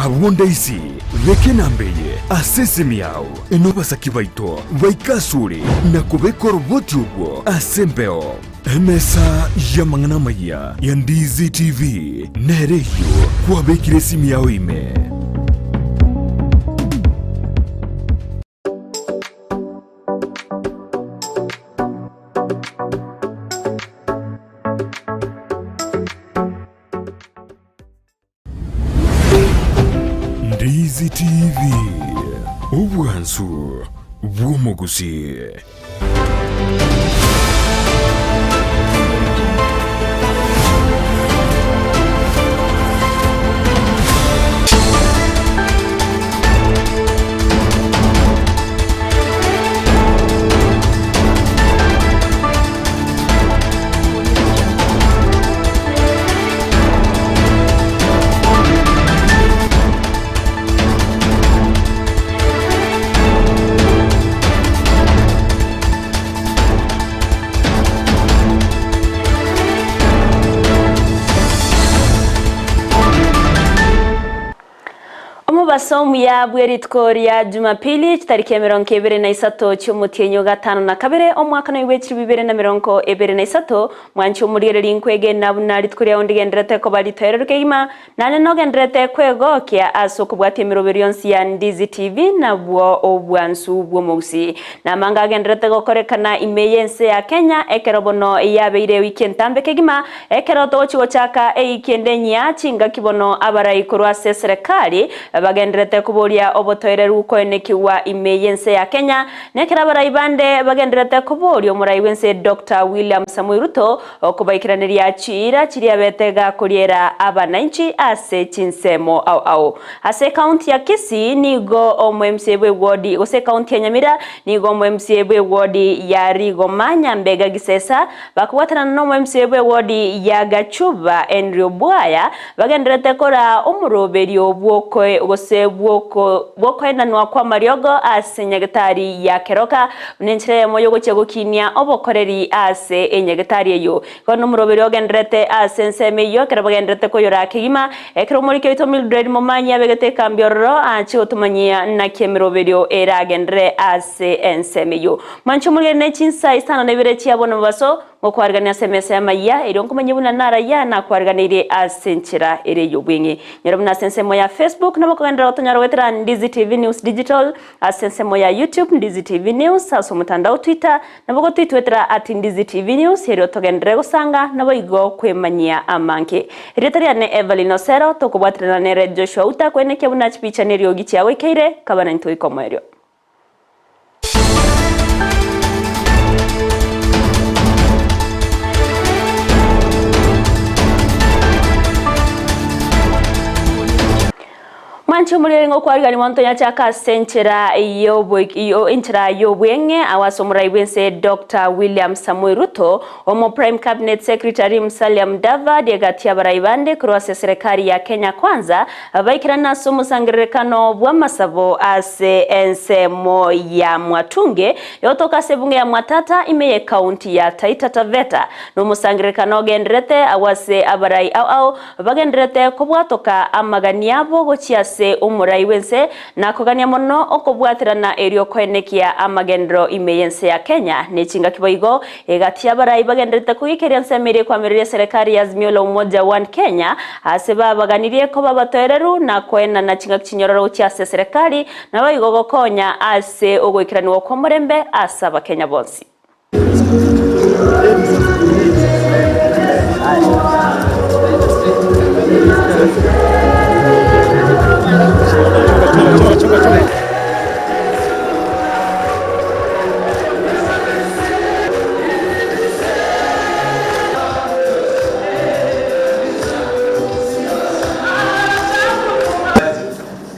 Abwo ndaisi, beka enamba eye ase esimi yao, inwe abasaki baito baike asore na kobeka oroboti orwo ase embeo. Emesa y'amang'ana amayia ya Ndizi TV nere eyio kwabekire esimi yao ime. Ndizi TV, obwansu bw'omogusii. Omobaso omuya bwe rituko ria Jumapili, chitariki emerongo ebere na isato chi'omotienyi o gatano na kabere, omwaka noyo bwe chilifu ibere na merongo ebere na isato, Mwanche omorigererie nkwegena buna rituko riao ndigendererete koba ritoereru kegima, naende nogendererete kwegokia ase okobwatia emeroberio yonsi ya Ndizi TV nabwo obwansu bw'omogusii. Namanga agendererete gokorekana ime y'ense ya Kenya ekero bono yabeire ewiki entambe kegima, ekero togochia gochaka ewiki ende enyia chingaki bono abarai korwa ase eserekari bagendererete koboria obotoereru koenekigwa ime y'ense ya Kenya Nekero abarai bande bagendererete koboria omorai bw'ense Doctor William Samoei Ruto okobaikeraneria chiira chiria abete gakoriera abanainchi ase chinsemo ao ao. Ase ekaunti ya Kisii nigo omo MCA bw'ewodi gose ekaunti ya Nyamira nigo omo MCA bw'ewodi ya Rigoma Nyambega Gisesa bakobwatanana nomo MCA bw'ewodi ya Gachuba Henry Obwaya Bagendererete koraa omoroberio bw'okoe gose bw'okoenanwa kw'amariogo ase enyagetari ya keroka, buna enchera eyemo y'ogochia gokinia obokoreri ase enyagetari eyio. Igo nomoroberio ogendererete ase ensemo eyio ekero bagendererete koyoraa kegima, ekero omoriki oito Mildred Momanyi abegete ekambi ororo ache gotomanyia naki emeroberio eragenderere ase ensemo eyio. Mwanche omorigeri ne chinsa isano na ibere chia bono mobaso, Ngokwarigania ase emesa y'amayia, erio nkomanye buna narayia nakwariganeirie ase enchera ere y'obweng'e. Nyora buna ase ensemo ya Facebook nabo okogenderera gotonyora goetera Ndizi TV News Digital, ase ensemo ya YouTube Ndizi TV News, ase omotandao Twitter nabo gotwitwetera at Ndizi TV News erio togenderere gosanga naboigo kwemanyia amange. Erieta riane Evelyn Osero, tokobwaterana nere Joshua Uta koenekia buna chipicha neriogi chiagoikeire, kaba naintwe goika omoerio. Mwanche omorere ngokwarigani monto yachaka ase enchera enchera y'obweng'e agwo ase omorai bw'ense Doctor William Samoei Ruto, omo Prime Cabinet Secretary Musalia Mudavadi egati y'abarai bande korwa ase eserekari ya Kenya Kwanza Baikerana ase omosangererekano bw'amasabo ase ensemo ya Mwatunge, egotoka ase ebunge ya Mwatata ime y'ekaunti ya Taita Taveta. Nomosangererekano ogendererete agwo ase abarai ao ao bagendererete kobwatoka amagani abo gochia ase omorai bw'ense na kogania mono okobwaterana erio koenekia amagenderero ime y'ense ya Kenya ne chingaki boigo Egati y'abarai bagendererete kogekeria ensemo eria ekwamereria eserekari ya Azimio la Umoja One Kenya ase babaganirie koba abatoereru na koenana chingaki chinyororo gochia ase eserekari naboigo gokonya ase ogoikeranigwa kw'omorembe ase abakenya bonsi.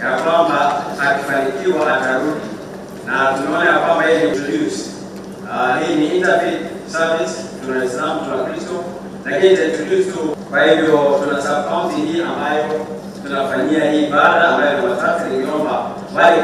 Ya kwamba akifanikiwa atarudi na tunaona ya kwamba yeye ni introduce. Uh, hii ni interfaith service, tuna Islam, tuna Kristo, lakini ita introduce tu. Kwa hivyo tuna sub county hii ambayo tunafanyia hii ibada ambayo ni watatu, ningeomba wale.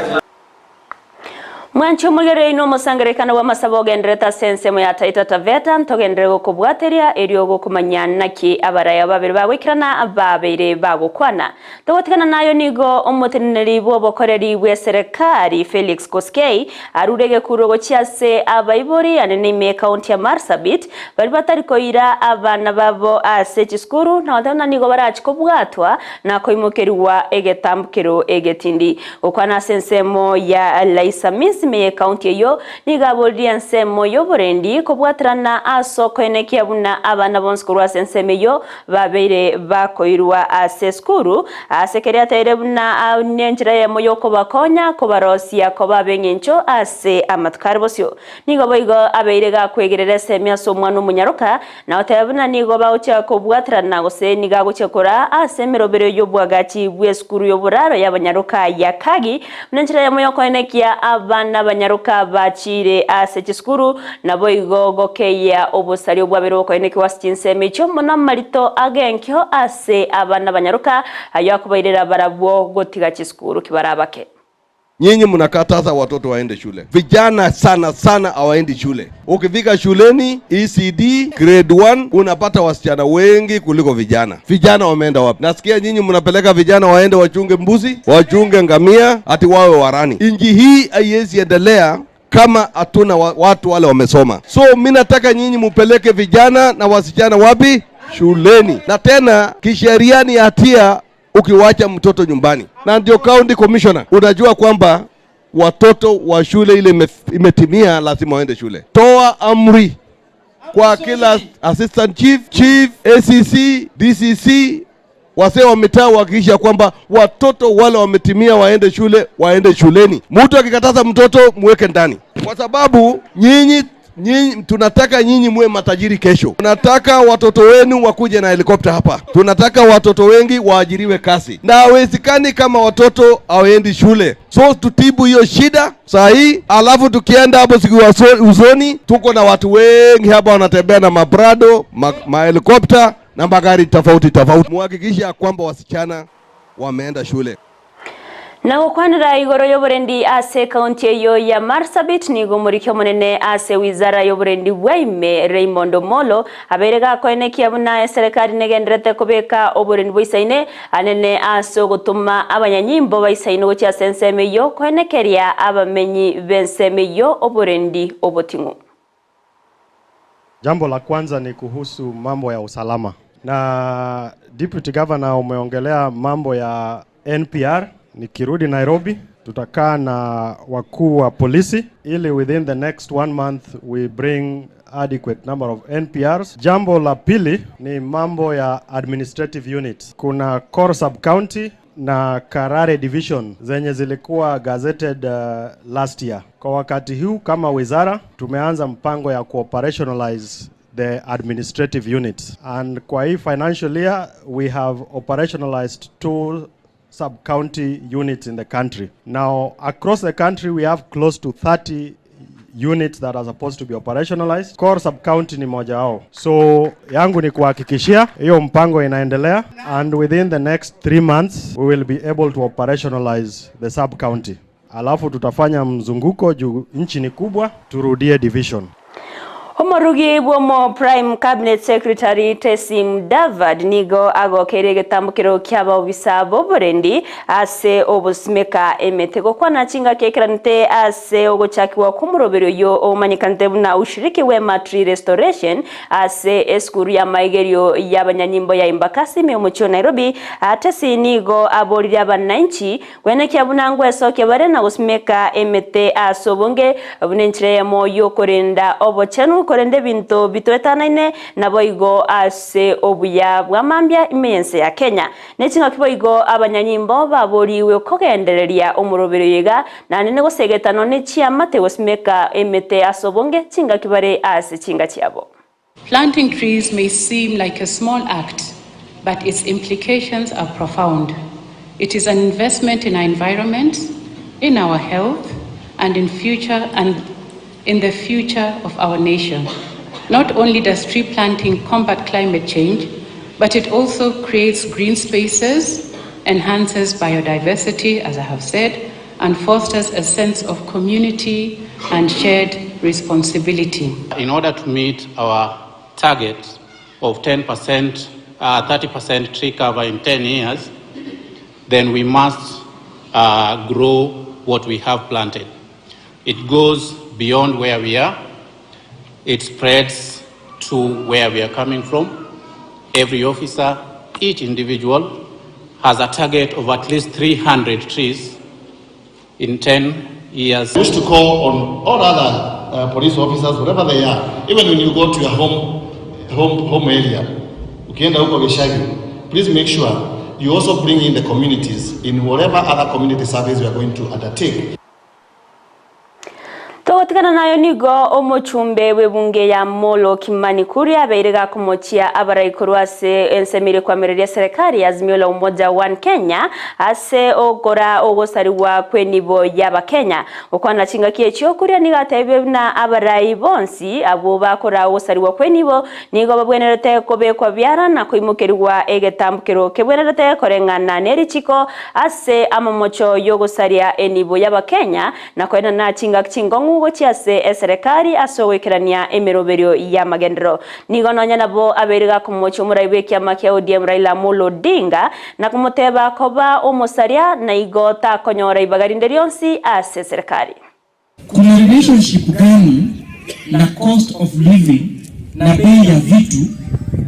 Mwanche omorigereria oino omosangererekano bw'amasabo ogendererete ase ensemo ya Taita Taveta, ntogenderere gokobwateria erio gokomanya naki abaraya babere bagoikerana babeire bagokwana. Togotigana nayo nigo omoteneneri bw'obokoreri bw'eserekari Felix Koskei arure egekuro gochia ase abaibori anene ime ekaunti ya Marsabit baria batari koira abana babo ase chisukuru na goteba buna nigo barachi kobwatwa na koimokerigwa egetambokero egetindi. Gokwana ase ensemo ya Laisamis ime y'ekaunti eyio, nigo aboririe ensemo y'oborendi kobwaterana ase okoenekia buna abana bonsi korwa ase ensemo eyio babeire bakoirwa ase esukuru, ase keria ateire buna nenchera eyemo y'okobakonya kobarosia koba ab'engencho ase amatuko are bosio. Nigo boigo abeire gakwegerera esemi ase omwana omonyaroka, Na goteba buna nigo bagochia kobwaterana, gose nigo agochia koraa ase emeroberio y'obwagachi bw'esukuru y'oboraro y'abanyaroka ya Kagi, buna enchera eyemo y'okoenekia abana abanyaroka bachiire ase chisukuru, naboigo gokeyia obosaria obwabere bokoenekigwa ase chinsemo echio mono amarito agenkio ase abana abanyaroka, ayio akobairera barabwo gotiga chisukuru kibarabake. Nyinyi mnakataza watoto waende shule, vijana sana sana hawaendi shule. Ukifika shuleni ECD grade 1 unapata wasichana wengi kuliko vijana. Vijana wameenda wapi? Nasikia nyinyi mnapeleka vijana waende wachunge mbuzi, wachunge ngamia, ati wawe warani. Nchi hii haiwezi endelea kama hatuna watu wale wamesoma. So mi nataka nyinyi mupeleke vijana na wasichana wapi? Shuleni. Na tena kisheria ni hatia ukiwacha mtoto nyumbani, na ndio county commissioner, unajua kwamba watoto wa shule ile imetimia, lazima waende shule. Toa amri kwa kila assistant chief, chief, ACC, DCC, wazee wa mitaa wahakikisha kwamba watoto wale wametimia waende shule, waende shuleni. Mtu akikataza mtoto muweke ndani, kwa sababu nyinyi Nyinyi tunataka nyinyi muwe matajiri kesho. Tunataka watoto wenu wakuje na helikopta hapa. Tunataka watoto wengi waajiriwe kazi, na hawezekani kama watoto hawaendi shule. So tutibu hiyo shida saa hii, alafu tukienda hapo siku ya usoni, tuko na watu wengi hapa wanatembea na mabrado ma, mahelikopta na magari tofauti tofauti. Muhakikishe kwamba wasichana wameenda shule. Na gokwanera igoro y'oborendi ase ekaunti eyio ya Marsabit, nigo omoriki omonene ase wizara y'oborendi bwa ime Raymond Omollo abeire gakoenekia buna eserekari negendererete kobeka oborendi boisaine anene ase ogotoma abanyanyimbo baisaine gochia ase ensemo eyio koenekeria abamenyi b'ensemo eyio oborendi oboting'u. Jambo la kwanza ni kuhusu mambo ya usalama, na Deputy Governor umeongelea mambo ya NPR. Nikirudi Nairobi tutakaa na wakuu wa polisi ili within the next one month we bring adequate number of NPRs. Jambo la pili ni mambo ya administrative units. Kuna Kor sub county na Karare division zenye zilikuwa gazetted last year. Kwa wakati huu kama wizara tumeanza mpango ya kuoperationalize the administrative units, and kwa hii financial year we have operationalized 2 sub-county units in the country. Now across the country we have close to 30 units that are supposed to be operationalized. Kor sub-county ni moja wao. So yangu ni kuhakikishia hiyo mpango inaendelea, and within the next 3 months we will be able to operationalize the sub-county. Alafu tutafanya mzunguko juu nchi ni kubwa, turudie division. Omorugi bw'omo Prime Cabinet Secretary Tessie Mudavadi nigo agokeire egetambokero ki'abaobisa b'oborendi ase obosimeka emete gokwana chingaki ekeranete ase ogochakigwa kw'omoroberi oyio omanyekanete buna Ushiriki Wema Tree Restoration ase esukuru y'amaigerio y'abanyanyimbo ya Embakasi ime y'omochie o Nairobi. Tessie nigo aboririe abananchi Kwenekia buna ngwesokia bare na gosimeka emete ase obonge, buna enchera eyemo y'okorenda obochenu, korende ebinto bitoetanaine, naboigo ase obuya bwa mambia ime y'ense ya Kenya. Ne chingaki boigo abanyanyimbo baborigwe kogendereria omoroberi oyo iga, naende negosegeta nonye chiamate gosimeka emete ase obonge chingaki bare ase chinga chiabo. Planting trees may seem like a small act, but its implications are profound. It is an investment in our environment, in our health, and in future and in the future of our nation. Not only does tree planting combat climate change, but it also creates green spaces, enhances biodiversity, as I have said, and fosters a sense of community and shared responsibility. In order to meet our target of 10%, 30% tree cover in 10 years, then we must grow what we have planted. It goes beyond where we are. It spreads to where we are coming from. Every officer, each individual, has a target of at least 300 trees in 10 years. I wish to call on all other police officers, wherever they are, even when you go to your home area, ukienda huko Gishagi, please make sure you also bring in the communities in whatever other community service you are going to undertake. Togotigana nayo nigo omochumbe w'ebunge ya Molo Kimani Kuria abeire gakomochia abaraikorwa ase ensemire kwamireria serikali ya Azimio la Umoja One Kenya ase ogora ogosariwa kwenibo y'Abakenya okwana chingaki echio Kuria nigo atebie buna abarai bonsi abo bakora ogosariwa kwenibo nigo babwenerete kobekwa biara na koimokerwa egetambukero kebwenerete koreng'ana nerichiko ase amamocho yogosaria enibo y'Abakenya na koena na chingaki chingong'u gochia ase eserikali ase ogoikerania emeroberio ya magendero. Nigo nonya nabo abeire gakomochia omorai bwa ekiama kia ODM Raila Amolo Odinga na komoteba koba omosaria na igo takonyora ibaga rinde rionsi ase serikali. Kuna relationship gani na cost of living na bei ya vitu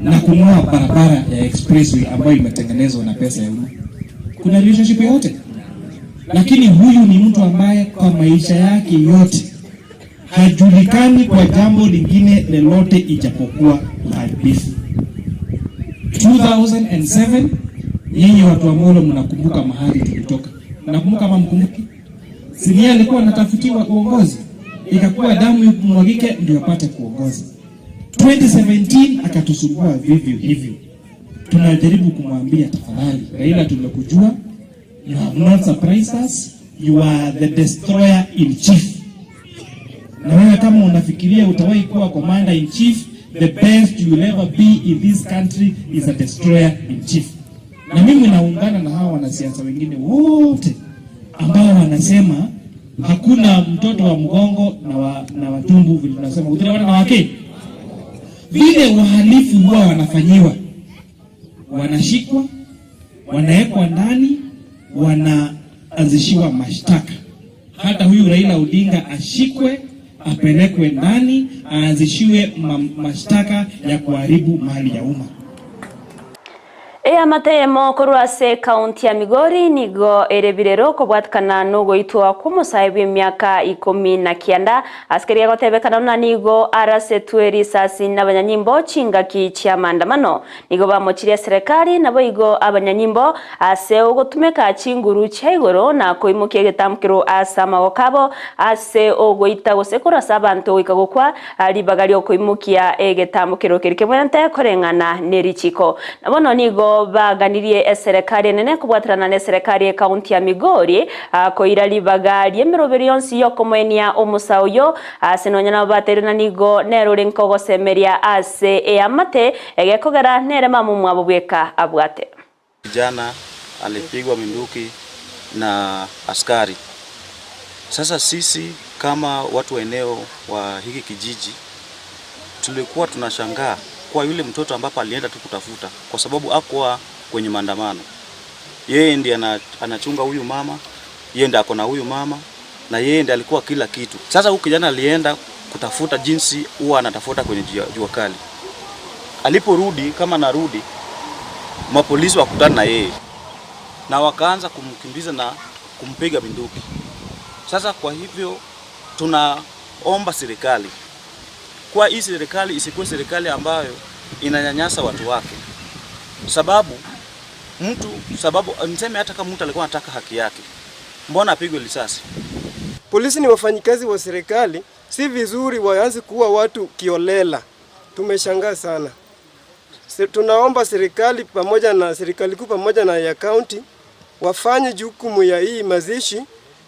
na kung'oa barabara ya expressway ambayo imetengenezwa na pesa ya umma? Kuna relationship yoyote? Lakini huyu ni mtu ambaye kwa maisha yake yote hajulikani kwa jambo lingine lolote ijapokuwa uharibifu. 2007 nyinyi watu wa Molo mnakumbuka mahali tulitoka. Mnakumbuka ama mkumbuki? Si yeye alikuwa anatafutiwa uongozi, ikakuwa damu imwagike ndio apate kuongoza. 2017 akatusumbua vivyo hivyo. Tunajaribu kumwambia tafadhali, Raila, tumekujua, you have not surprised us, you are the destroyer in chief. Na wewe kama unafikiria utawahi kuwa commander in chief, the best you will ever be in this country is a destroyer in chief. Na mimi naungana na hawa wanasiasa wengine wote ambao wanasema hakuna mtoto wa mgongo na watumbu, vile tunasema utile wana na wake. Vile wahalifu huwa wanafanyiwa, wanashikwa, wanawekwa ndani, wanaanzishiwa mashtaka. Hata huyu Raila Odinga ashikwe, apelekwe ndani, aanzishiwe mashtaka ya kuharibu mali ya umma. Eya matemo korwa ase kaunti ya Migori nigo erebirero kobwatikana nogoitwa kw'omosae bwa emiaka 19 asikeri agotebekana buna nigo arasetwe risasi n'abanyanyimbo chingaki chia maandamano nigo bamochirie serikali nabo igo abanyanyimbo ase ogotumeka chinguru chia igoro na koimokia egetamukero ase amagoko abo ase ogoita gose korasa abanto goika gokwa ribaga ria okoimokia egetamukero keri kebwenerete koreng'ana nerichiko. Nabono nigo baganirie eserikali enene kobwaterana na eserikali ya kaunti ya Migori koira ribaga ria emeroberi yonsi yokomoenia omosa oyo ase nonya nabo baterire na nigo nere ore nkogosemeria ase eamate egekogera nere mama mwabo bweka abwate. Kijana alipigwa bunduki na askari. Sasa sisi kama watu wa eneo wa hiki kijiji tulikuwa tunashangaa kwa yule mtoto ambapo alienda tu kutafuta, kwa sababu hakuwa kwenye maandamano. Yeye ndiye anachunga huyu mama, yeye ndiye ako na huyu mama, na yeye ndiye alikuwa kila kitu. Sasa huyu kijana alienda kutafuta jinsi huwa anatafuta kwenye jua kali. Aliporudi, kama narudi, mapolisi wakutana na yeye na wakaanza kumkimbiza na kumpiga bunduki. Sasa kwa hivyo tunaomba serikali kwa hii serikali isikuwe serikali ambayo inanyanyasa watu wake. Sababu niseme hata kama mtu alikuwa anataka haki yake, mbona apigwe risasi? Polisi ni wafanyikazi wa serikali, si vizuri waanze kuua watu kiolela. Tumeshangaa sana. Tunaomba serikali pamoja na serikali kuu pamoja na ya county wafanye jukumu ya hii mazishi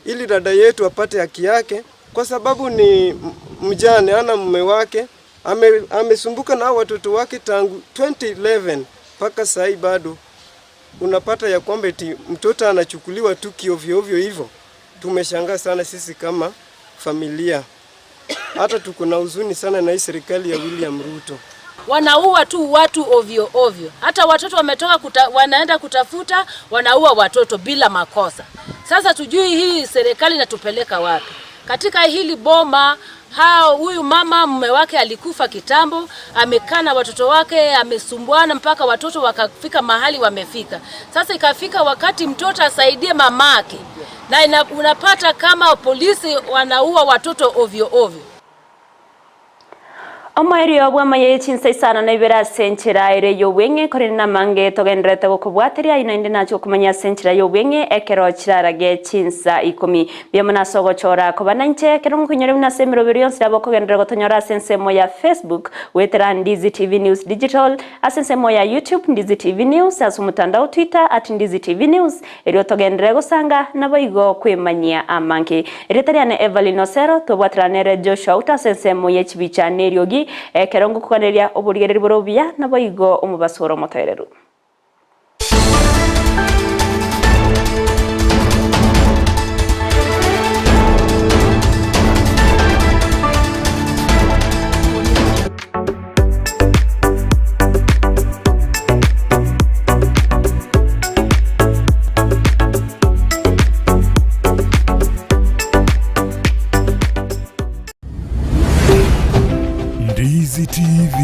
ili dada yetu apate haki yake, kwa sababu ni mjane, hana mume wake, amesumbuka na watoto wake tangu 2011 mpaka sasa bado unapata ya kwamba eti mtoto anachukuliwa tu kiovyo ovyo hivyo. Tumeshangaa sana sisi kama familia, hata tuko na huzuni sana na hii serikali ya William Ruto. Wanaua tu watu ovyo ovyo, hata watoto wametoka wanaenda kutafuta, wanaua watoto bila makosa. Sasa tujui hii serikali inatupeleka wapi katika hili boma. Hao, huyu mama mume wake alikufa kitambo, amekaa na watoto wake, amesumbuana mpaka watoto wakafika mahali wamefika. Sasa ikafika wakati mtoto asaidie mamake, na unapata kama polisi wanaua watoto ovyo ovyo. Omoerio bw'amaya chinsa isano na ibere ase enchera ere y'obweng'e korende namange togenderete gokobwateria aye naende nache gokomanya ase enchera y'obweng'e ekero chirarage chinsa ikomi. Mbuya mono ase ogochora koba nainche ekero nkoinyore buna ase emeroberi yonsi nabo okogenderera gotonyora ase ensemo ya Facebook goetera Ndizi TV News Digital, ase ensemo ya YouTube Ndizi TV News, ase omotandao Twitter at Ndizi TV News, erio togenderere gosanga naboigo kwemanyia amange. Erieta riane Evelyn Osero, twabwaterana nere Joshua Outa ase ensemo ye chibicha na eriogi, ekero ngokoganeria oborigereria bore obuya, naboigo omobaso ore omotoereru. Ndizi TV.